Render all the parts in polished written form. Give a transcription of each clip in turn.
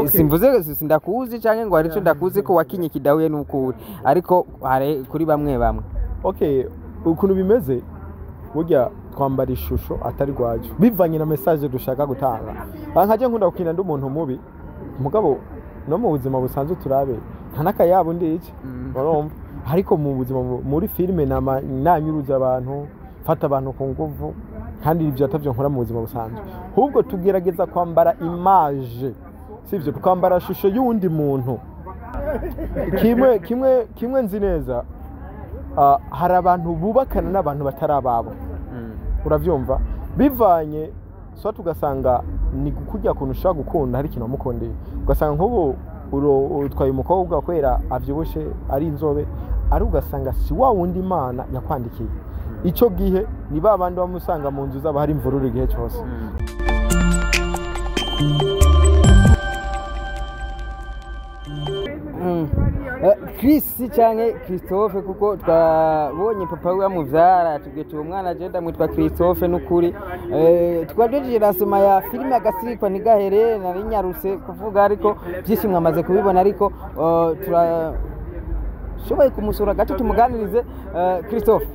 Simvuze sindakuzi canke ngo harico ndakuzi ko wakinye kidahuye n'ukuri, ariko hari kuri bamwe bamwe. Okay, ukuntu bimeze burya twambara ishusho atari rwacu bivanye na message dushaka gutanga. Nkaje nkunda gukina ndi umuntu mubi, mugabo no mu buzima busanzwe turabe nta n'akayabo ndi iki, urumva? Ariko mu buzima muri filime nanyuruza abantu, mfata abantu ku nguvu, kandi ibyo atavyo nkora mu buzima busanzwe. Ahubwo tugerageza kwambara image, sivyo? Tukambara shusho y'uwundi muntu. Kimwe nzi neza, hari abantu bubakana n'abantu batari ababo. Uravyumva? Bivanye so tugasanga ni kurya kuntu ushobora gukunda hari ikintu wamukundeye, ugasanga nk'ubu utwaye umukobwa kubera avyibushe ari inzobe, ari ugasanga si wa wundi Imana yakwandikiye. Ico gihe ni ba bandi bamusanga mu nzu zabo hari imvururu igihe cyose. Chris canke Christophe, kuko twabonye papa we amuvyara atubwiye ati uwo mwana je ndamwitwa Christophe n'ukuri. Twagejeje lancement ya filime Agasirikwa Ntigahere, nari nyarutse kuvuga ariko byinshi mwamaze kubibona, ariko turashoboye kumusura gato tumuganirize. Christophe,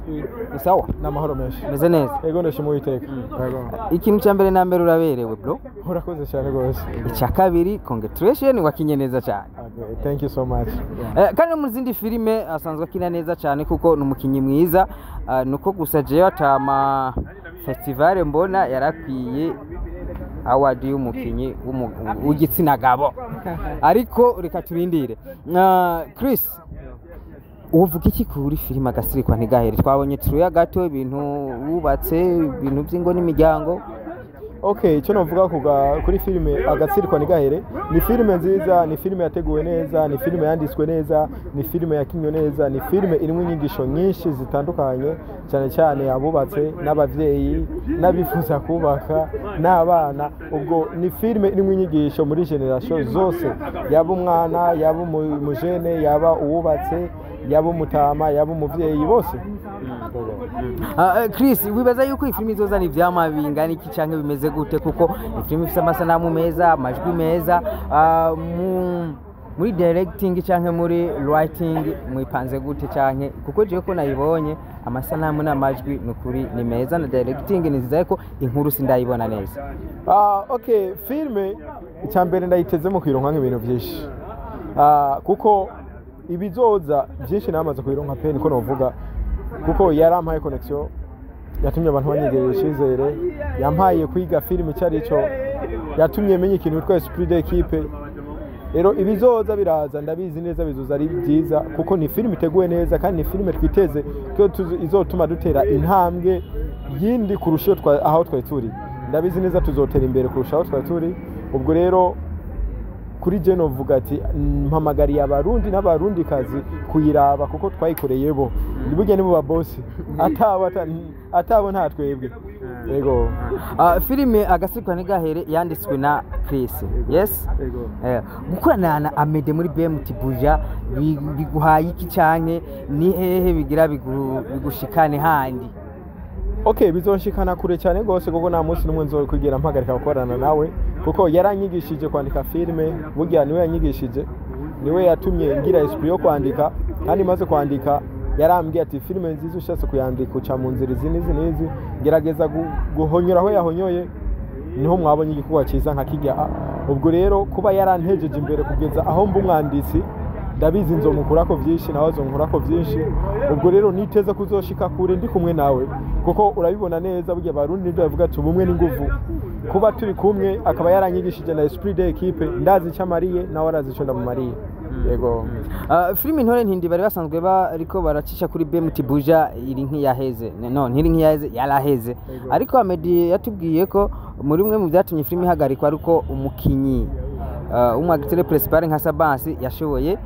ni sawa? N'amahoro menshi. Meze neza? Yego, ndashima Uwiteka. Yego. Ikintu cya mbere na mbere uraberewe bro. Urakoze cyane rwose. Icya kabiri, congratulation, wakinye neza cyane. Okay, thank you so much. Kandi no mu zindi filime asanzwe akina neza cyane kuko ni umukinnyi mwiza. Nuko gusa jewe atama festival mbona yarakwiye award y'umukinyi w'igitsina gabo, ariko reka turindire. Chris, uvuga iki kuri filime Agasirikwa Ntigahere? Twabonye turuya gato ibintu wubatse, ibintu by'ingo n'imiryango. Okay, icyo navuga kuri filime Agatsirikwa Ntigahere, ni filime nziza, ni filime yateguwe neza, ni filime yanditswe neza, ni filime yakinywe neza, ni filime irimo inyigisho nyinshi zitandukanye, cyane cyane abubatse n'abavyeyi n'abifuza kubaka n'abana. Ubwo ni filime irimo inyigisho muri generation zose, yaba umwana, yaba umujene, yaba uwubatse, yaba umutama, yaba umuvyeyi, bose. Chris, wibaza yuko iyi filime izozana ivyamwa bingana iki canke bimeze gute? Kuko filime ifise amasanamu meza, amajwi meza, muri directing canke muri writing mwipanze gute? Canke kuko jewe ko nayibonye amasanamu n'amajwi nukuri ni meza na directing ni nziza, ariko inkuru sindayibona neza. Okay, filime icyambere ndayitezemo kuyironka nk'ibintu byinshi. Kuko ibizoza byinshi namaze kuyironka pe, niko novuga, kuko yarampaye connection yatumye abantu banyegerera icyizere, yampaye kwiga filime icyo ari cyo, yatumye menya ikintu witwa esprit d'équipe. Rero ibizoza biraza ndabizi neza bizoza ari byiza, kuko ni filime iteguwe neza kandi ni filime twiteze ko izotuma dutera intambwe yindi kurusha aho twari turi. Ndabizi neza tuzotera imbere kurusha aho twari turi. Ubwo rero kuri je novuga ati mpamagariye abarundi n'abarundikazi kuyiraba, kuko twayikoreye bo, burya nibo ba boss, atabo nta twebwe. Yego. Filime Agasirikwa Ntigahere yanditswe na Chris. Yes? Yego. Gukorana na Amede muri BMT Buja biguhaye iki canke ni hehe bigira bigushikane handi? Okay, bizonshikana kure cyane gose, kuko nta munsi n'umwe nzokwigira mpagarika gukorana nawe, kuko yaranyigishije kwandika filime. Burya niwe yanyigishije, niwe yatumye ngira esprit yo kwandika, kandi maze kwandika yarambwiye ati filime nziza ushatse kuyandika uca mu nzira izi n'izi n'izi, ngerageza guhonyora aho yahonyoye, niho mwabonye igikorwa cyiza nka kijya. Ubwo rero kuba yarantejeje imbere kugeza aho mba umwanditsi, ndabizi nzomukurako byinshi nawe azonkurako byinshi. Ubwo rero niteze kuzoshika kure ndi kumwe nawe, kuko urabibona neza burya abarundi nibyo bavuga ati ubumwe n'inguvu. Kuba turi kumwe akaba yaranyigishije na esprit d'équipe, ndazi icyo amariye nawe arazi icyo ndamumariye. Yego. Filime Intore Ntindi bari basanzwe bariko baracisha kuri BMT Buja iri nk'iyaheze. No, ntiri nk'iyaheze, yaraheze. Ariko Amedi yatubwiye ko muri bimwe mu byatumye filime ihagarikwa ariko umukinyi w'umu acteur principal nka Sabansi yashoboye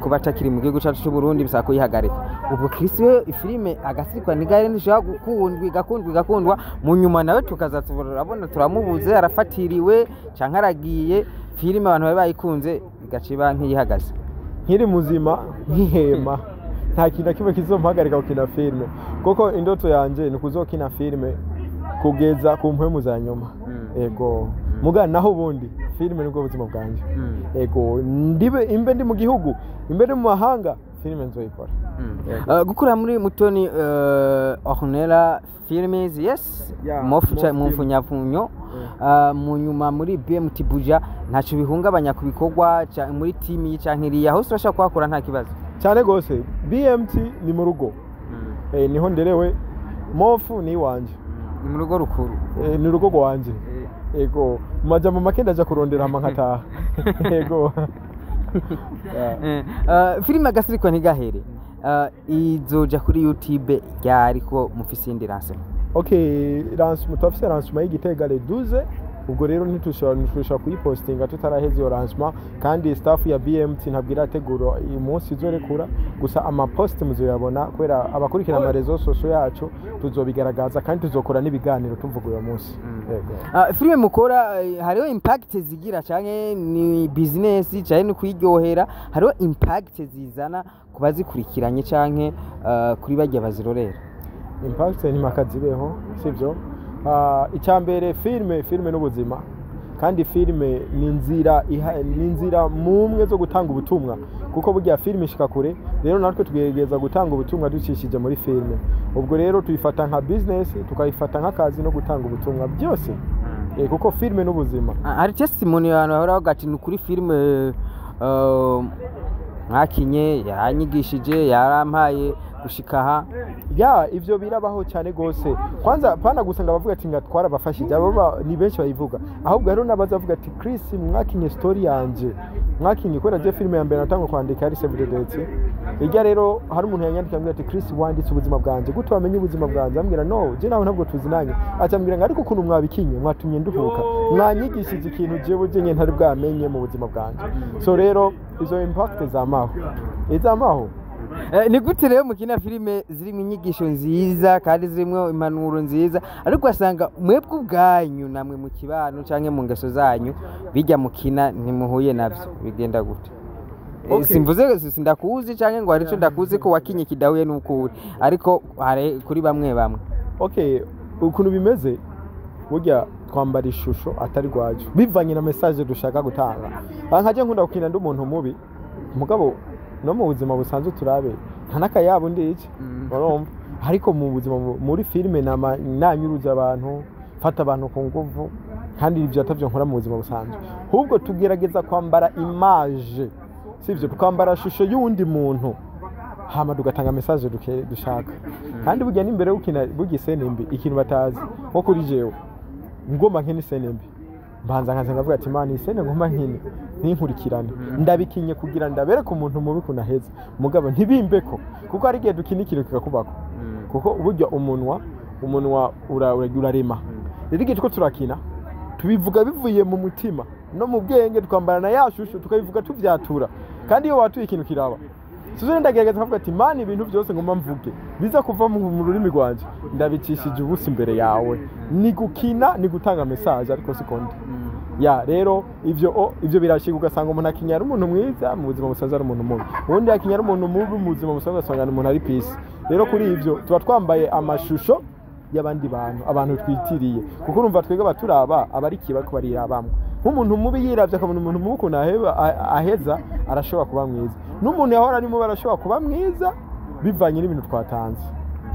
kuba atakiri mu gihugu cyacu cy'u Burundi, bisaba kuyihagarika. Ubwo Chris we filime Agasirikwa Ntigare ntishobora gukundwa igakundwa igakundwa, mu nyuma nawe tukaza turabona turamubuze, arafatiriwe canke aragiye, filime abantu bari bayikunze igaciba nk'iyihagaze. Nkiri muzima nkihema nta kintu na kimwe kizompagarika gukina filime, kuko indoto yanje ni kuzokina filime kugeza ku mpwemu za nyuma. Yego. Muga naho ubundi filime nibwo buzima bwanje. Ego, ndibe imbe ndi mu gihugu, imbe ndi mu mahanga, filime nzoyikora. Gukora muri Mutoni Ornella Films, yes. Yeah, mofu Mofu mu mfunyapfunyo, mu nyuma muri BMT Buja, ntacyo bihungabanya ku bikorwa muri team iyi canke iriya, hose urashobora kuhakora nta kibazo? Cyane gose. BMT ni mu rugo, niho nderewe. Mofu ni iwanje. Ni mu rugo rukuru. Ni urugo rwanje. Ego, mu majambo make ndaja kurondera hama nkataha. Ego. Yeah. Filime Agasirikwa Ntigahere izoja kuri YouTube ryari, ko mufise iyindi lancement? Okay, lancement, turafise lancement y'Igitega le 12. Ubwo rero ntitushobora kuyipostinga tutaraheza iyo lancement, kandi staff ya BMT ntabwo irategura uyu munsi izorekura. Gusa amapost muzoyabona kubera abakurikira ama réseaux sociaux yacu, tuzobigaragaza kandi tuzokora n'ibiganiro tuvuga uyo munsi. Yego. Filime mukora, hariho impact zigira, canke ni business, canke ni kwiryohera? Hariho impact zizana ku bazikurikiranye canke kuri barya bazirorera? Impact ni mpaka zibeho, sibyo? Icya mbere, filime n'ubuzima, kandi filime ni inzira ni inzira mumwe zo gutanga ubutumwa, kuko burya filime ishika kure. Rero natwe tugerageza gutanga ubutumwa ducishije muri filime. Ubwo rero tuyifata nka business, tukayifata nk'akazi no gutanga ubutumwa byose, kuko filime n'ubuzima. Hari testimony abantu bahora bavuga ati: "Ni kuri filime mwakinye yaranyigishije, yarampaye gushika aha." Ya, ivyo birabaho cyane gose. Kwanza pana gusa ngo abavuga ati nga twarabafashije, abo ni benshi bayivuga. Ahubwo hariho n'abaza bavuga ati: "Chris, mwakinye story yanje, mwakinye." Kubera je filime ya mbere natangwa kwandika yari Save the Date ijya. Rero hari umuntu yanyandikiye ambwira ati: "Chris, wanditse ubuzima bwanje, gute wamenye ubuzima bwanje?" Ambwira: "No, je nawe ntabwo tuzinanye." Acambwira ngo: "Ariko ukuntu mwabikinye mwatumye nduhuka, mwanyigishije ikintu jewe je nyene ntari bwamenye mu buzima bwanje." So rero izo impact zamaho, izamaho. Ni gute rero mukina filime zirimo inyigisho nziza kandi zirimo impanuro nziza, ariko ugasanga mwebwe ubwanyu namwe mu kibano canke mu ngeso zanyu bijya mukina ntimuhuye navyo? Bigenda gute? Simvuze sindakuzi canke ngo hari ico ndakuzi ko wakinye kidahuye n'uko uri, ariko hari kuri bamwe bamwe. Okay, ukuntu bimeze, burya twambara ishusho atari rwacu bivanye na message dushaka gutanga. Aha nkaje nkunda gukina ndi umuntu mubi, mugabo no mu buzima busanzwe turabe nta n'akayabo ndica. Urumva, ariko mu buzima muri filime nama nanyuruza abantu, mfata abantu ku nguvu, kandi ibyo atavyo nkora mu buzima busanzwe. Ahubwo tugerageza kwambara image, sivyo? Tukambara shusho y'uwundi muntu, hama tugatanga message dushaka. Kandi burya n'imbere yo gukina, burya i scène mbi, ikintu batazi, nko kuri jewe ngomba nkina i scène mbi, mbanza nkaza nkavuga ati: "Mana, iyi scène ngomba nkine ntinkurikirane, ndabikinye kugira ndabereke umuntu mubi kunaheza, mugabo ntibimbeko." Kuko hari igihe dukina ikintu kikakubako, kuko burya umunwa urarema. Rero igihe turiko turakina tubivuga bivuye mu mutima no mu bwenge, twambara na ya shusho, tukabivuga tuvyatura. Kandi iyo watuye ikintu kiraba sizo, ndagerageza nkavuga ati: "Mana, ibintu byose ngomba mvuge biza kuva mu rurimi rwanje, ndabicishije ubusa imbere yawe." Ni gukina, ni gutanga message, ariko siko ndi. Ya, rero ivyo birashika, ugasanga umuntu akinya ari umuntu mwiza, mu buzima busanzwe ari umuntu mubi, ubundi akinya ari umuntu mubi, mu buzima busanzwe ugasanga ni umuntu ari peace. Rero kuri ivyo tuba twambaye amashusho y'abandi bantu, abantu twitiriye, kuko urumva twebwe abaturaba abarikiye bariko barirabamwo. Nk'umuntu mubi yiravye akabona umuntu mubi ukuntu aheza, arashobora kuba mwiza, n'umuntu yahora ari mubi arashobora kuba mwiza, bivanye n'ibintu twatanze.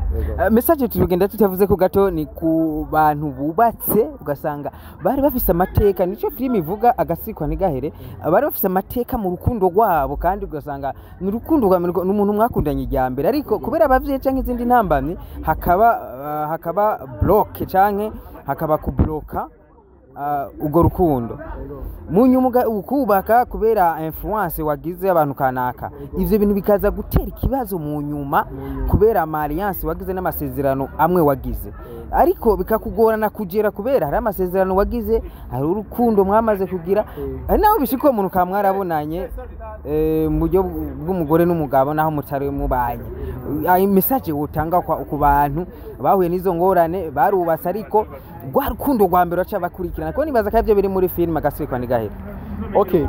Yego. Message tugenda tutavuze ko gato ni ku bantu bubatse, ugasanga bari bafise amateka, nico filime ivuga Agasikwa Ntigahere, bari bafise amateka mu rukundo rwabo, kandi ugasanga ni urukundo rwa mbere, ni umuntu mwakundanye ijya mbere, ariko kubera abavyeyi canke izindi ntambamyi hakaba block canke hakaba kubloka urwo rukundo, mu nyuma ukubaka kubera influence wagize abantu kanaka, ivyo bintu bikaza gutera ikibazo mu nyuma kubera ama alliance wagize n'amasezerano amwe wagize, ariko bikakugorana kugera kubera hari amasezerano wagize, hari urukundo mwamaze kugira, hari naho bishika uwo muntu ukaba mwarabonanye mu buryo bw'umugore n'umugabo naho mutari mubanye. Ayo message wotanga ku bantu bahuye n'izo ngorane, barubatse ariko rwa rukundo rwa mbere baca bakurikirana, kuko nibaza ko arivyo biri muri filime Agasirikwa Ntigahera? Okay,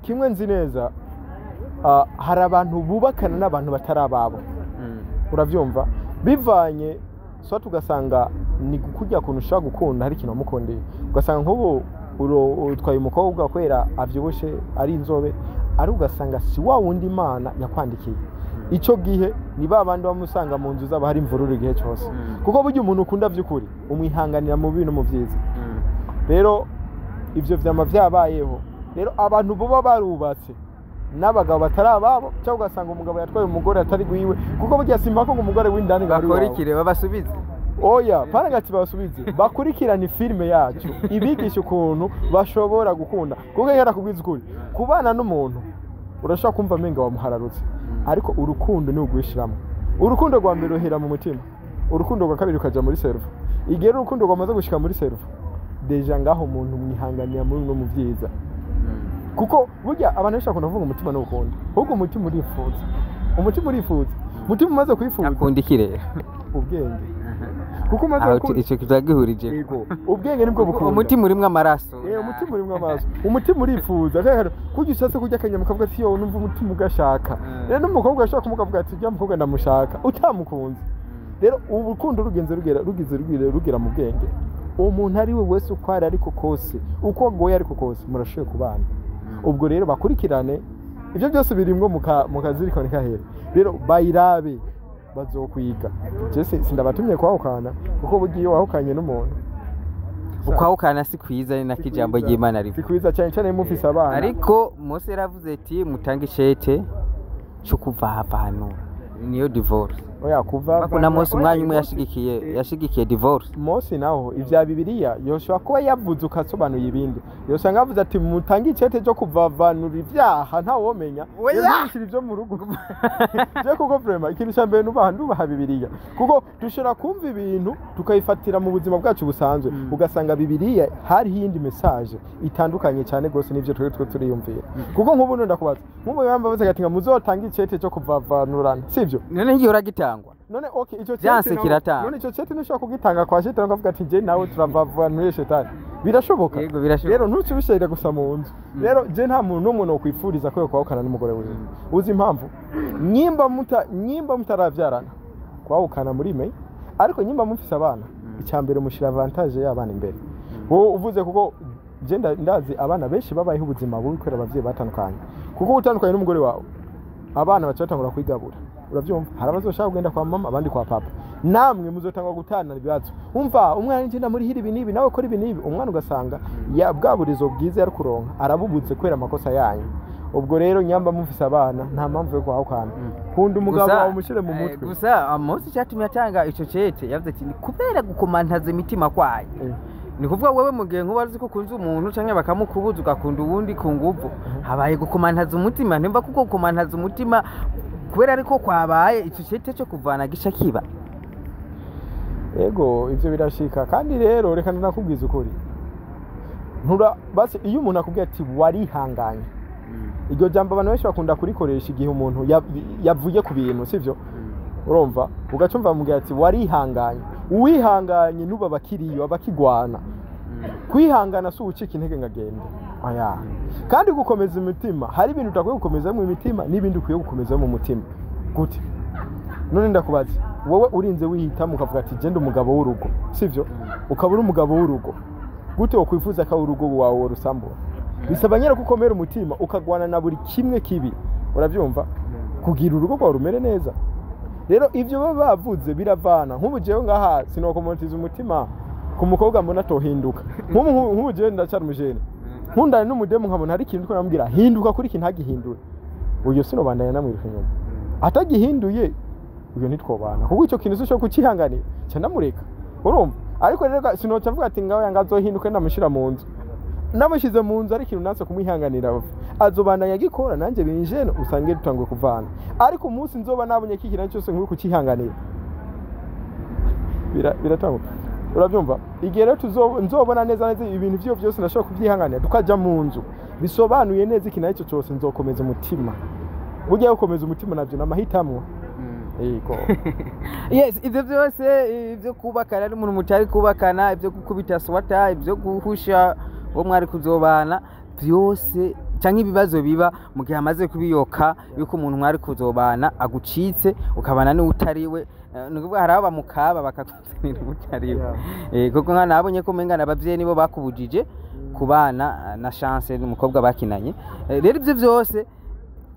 kimwe nzi neza, hari abantu bubakana n'abantu batari ababo, uravyumva, bivanye Soit ugasanga ni kurya kuntu ushobora gukunda, hari ikintu wamukundeye, ugasanga nk'ubu utwaye umukobwa kubera avyibushe, ari inzobe, ari ugasanga si wa wundi Imana yakwandikiye. Ico gihe ni ba bandi bamusanga mu nzu zaba hari imvururu igihe cyose, kuko burya umuntu ukunda vy'ukuri umwihanganira mu bibi no mu vyiza. Rero ivyo vyama vyabayeho. Rero abantu boba barubatse n'abagabo batari ababo, cyangwa ugasanga umugabo yatwaye umugore atari gwiwe, kuko burya simpaka ngo umugore w'indani ngo ari uwawe. Bakorikire babasubize. Oya, paragati basubize, bakurikirane filime yacu ibigisha ukuntu bashobora gukunda, kuko yarakubwiza ukuri, kubana n'umuntu urashobora kumva amenga wamuhararutse, ariko urukundo ni ugwishiramo. Urukundo rwa mbere ruhera mu mutima, urukundo rwa kabiri rukaja muri cerveau. Igihe rero urukundo rwamaze gushika muri cerveau, déjà ngaho umuntu mwihanganira muri no mu vyiza, kuko burya abantu benshi bakunda kuvuga umutima n'ukunda, ahubwo umutima urifuza, umutima urifuza, umutima umaze kwifuza. Akunda iki rero? Ubwenge, kuko umaze Aho gukunda ico kitagihurije. Yego, ubwenge nibwo bukunda. Umutima urimwo amaraso. Umutima urimwo amaraso, umutima urifuza. Rero kurya ushatse kurya akanyama ukavuga ati: "Yo, numva umutima ugashaka." Rero n'umukobwa ashobora kumukavuga ati: "Ujya mukobwa ndamushaka," utamukunze. Rero urukundo rugenze rugera, rugize rugera, rugera mu bwenge, uwo muntu ari we wese, uko ari ariko kose, uko agoye ariko kose, murashoboye kubana. Ubwo rero bakurikirane ibyo byose birimwo mu kazirikane kahera. Rero bayirabe, bazokwiga. Je sindabatumye kwahukana, kuko burya iyo wahukanye n'umuntu Ukwahukana si kwiza, ni nako ijambo ry'Imana si rivuga. kwiza, cyane cyane mufise abana. Ariko Mose yaravuze ati: "Mutange icete cyo kuvavanura," niyo divorce. Oya, kuva Bako na Mose umwanya umwe Oya, yashigikiye divorce. Mose naho ivya Bibiliya yoshobora kuba yavuze ukasobanuye ibindi, yosanga yavuze ati: "Mutange icete cyo kuvavanura ivyaha," ntawomenya. Oya! Yabishira ivyo mu rugo je, kuko vraiment ikintu ca mbere nubaha, ndubaha Bibiliya, kuko dushobora kumva ibintu tukayifatira mu buzima bwacu busanzwe, ugasanga Bibiliya hariho iyindi message itandukanye cyane gose n'ivyo twe turiyumvira. Kuko nk'ubu ndakubaza, nk'ubu yamba bavuze ati ngo muzotange icete cyo kuvavanurana, sivyo? None ngihora gitangwa. None okay, ico Vyanse cete kiratangwa. None ico cete ntushobora kugitanga kwa shetani ukavuga ati: "Je nawe turavavanure shetani"? Birashoboka? Yego, birashoboka. Rero ntucubishirire gusa mu nzu. Rero je nta muntu n'umwe nokwifuriza ko yokwahukana n'umugore wiwe. Uzi impamvu? Nyimba mutaravyarana, kwahukana muri me, ariko nyimba mufise abana, icya mbere mushira avantage y'abana imbere. Wowe uvuze, kuko je ndazi abana benshi babayeho ubuzima bubi kubera abavyeyi batandukanye, kuko utandukanye n'umugore wawe, abana baca batangura kwigabura, uravyumva? Hari abazoshaka kugenda kwa mama, abandi kwa papa, namwe muzotangwa gutana ibibazo. Umva, umwana ngenda muri hiri ibi n'ibi, nawe kora ibi n'ibi. Umwana ugasanga ya bwa burizo bwiza yari kuronka arabubuze kubera amakosa yanyu. Ubwo rero nyamba mufise abana, nta mpamvu yo kwahukana. Kunda umugabo wawe, umushyire mu mutwe. Gusa Mose icyatumye atanga ico cete, yavuze ati ni kubera gukomantaza imitima kwayo. Ni kuvuga wewe mu gihe nkuba uzi ko ukunze umuntu canke bakamukubuza ugakunda uwundi ku nguvu, habaye gukomantaza umutima. Ntimva kuko gukomantaza umutima kubera ariko kwabaye, ico cete cyo kuvana gica kiba. Ego, ivyo birashika. Kandi rero reka ndakubwiza ukuri, ntura basi iyo umuntu akubwiye ati: "Warihanganye," iryo jambo abantu benshi bakunda kurikoresha igihe umuntu yavuye ku bintu, sivyo? Urumva, ugacumva bamubwira ati: "Warihanganye." Uwihanganye nuba bakiriyo abakigwana. Kwihangana si ugucika intege ngo agende, oya. Kandi gukomeza imitima, hari ibintu utakwiye gukomeza mu imitima n'ibindi ukwiye gukomeza mu mutima. Gute? None ndakubaza, wowe urinze wihitamo ukavuga ati: "Genda umugabo w'urugo," sivyo? Ukaba uri umugabo w'urugo, gute wakwifuza ko urugo wawe rusambura? Bisaba nyine ko ukomera umutima, ukagwana na buri kimwe kibi, urabyumva, kugira urugo rwawe rumere neza. Rero ibyo baba bavuze biravana. Nk'ubu jewe ngaha sinokomotiza umutima ku mukobwa mbona atohinduka. Nk'ubu jewe ndacyari umujene, nkundane n'umudemu nkabona hari ikintu ndiko namubwira: "Hinduka kuri iki," ntagihindure, uyo sinobandanya namwiruka inyuma. Atagihinduye uyo ntitwobana, kuko icyo kintu sinshobora kucihanganira, nca ndamureka, urumva? Ariko rero sinoca mvuga ati ngaho yanga azohinduke, ndamushyira mu nzu. Namushyize mu nzu ari ikintu nanse kumwihanganira, azobandanya agikora, nanjye binjene, usange dutanguye kuvana. Ariko umunsi nzoba nabonye ko ikintu cyose nkwiye kukihanganira, biratangwa, urabyumva? Igihe rero nzobona neza neza ibintu vyo byose ndashobora kubyihanganira, tukaja mu nzu, bisobanuye neza ikintu aricyo cyose, nzokomeza umutima. Burya gukomeza umutima navyo n'amahitamwo. Yego. Yes, ibyo byose, ibyo kubakana n'umuntu mutari kubakana, ibyo gukubita swata, ibyo guhusha uwo mwari kuzobana, byose. Canke ibibazo biba mu gihe amaze kubiyoka yuko umuntu mwari kuzobana agucitse, ukabana n'utariwe. Ni ukuvuga hari abo bamukaba bakakuzanira utariwe. Kuko nka nabonye ko umenga abavyeyi nibo bakubujije kubana na Chance n'umukobwa bakinanye. Rero ivyo vyose,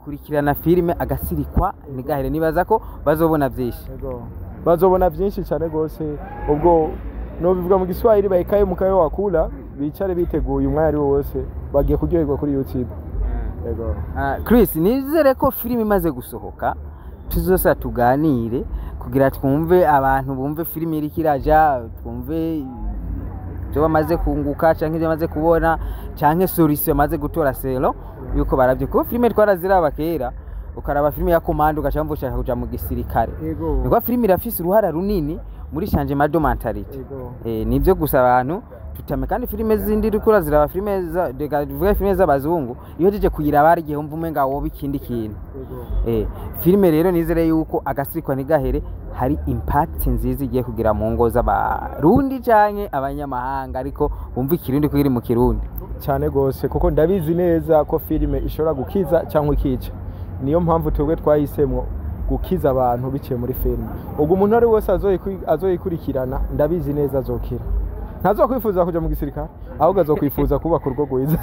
kurikirana filime Agasirikwa Ntigahere, nibaza ko bazobona vyinshi. Yego. Bazobona byinshi cyane rwose. Ubwo nobivuga mu Giswahili, bayikaye mukayo wakula, bicare biteguye, umwanya ari wo wose bagiye kuryoherwa kuri YouTube. Yego. Chris, nizere ko filime imaze gusohoka tuzosa tuganire kugira twumve, abantu bumve filime iriko iraja, twumve ibyo bamaze kunguka canke ibyo bamaze kubona canke solution bamaze gutora selo yuko baravye, kuko filime twaraziraba kera, ukaraba filime ya Commando ugaca wumva ushaka kuja mu gisirikare. Niko filime irafise uruhara runini muri changement de mentalité. Nibyo gusa abantu tutame, kandi filime zindi uriko uraziraba, filime za, reka tuvuge filime z'abazungu, iyo uhejeje kuyiraba hari igihe wumva umenga woba ikindi kintu. Filime rero nizere yuko Agasirikwa Ntigahere hari impact nziza igiye kugira mu ngo z'Abarundi canke abanyamahanga, ariko bumva Ikirundi ko iri mu Kirundi. Cyane rwose, kuko ndabizi neza ko filime ishobora gukiza cyangwa ikica. Niyo mpamvu twebwe twahisemo gukiza abantu biciye muri filime. Ubwo umuntu ari wese azoyikurikirana, ndabizi neza azokira, ntazokwifuza kuja mu gisirikare, ahubwo azokwifuza kubaka urugo rwiza.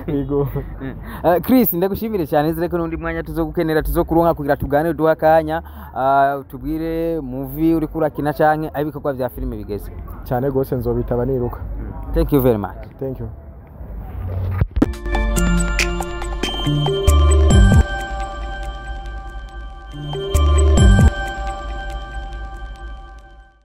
Yego. Chris, ndagushimire cyane. Nizere ko n'undi mwanya tuzogukenera tuzokuronka kugira tuganire, duha akanya, tubwire movie uriko urakina canke aho ibikorwa vya filime bigeze. Cyane rwose, nzobitaba niruka. Thank you very much. Thank you.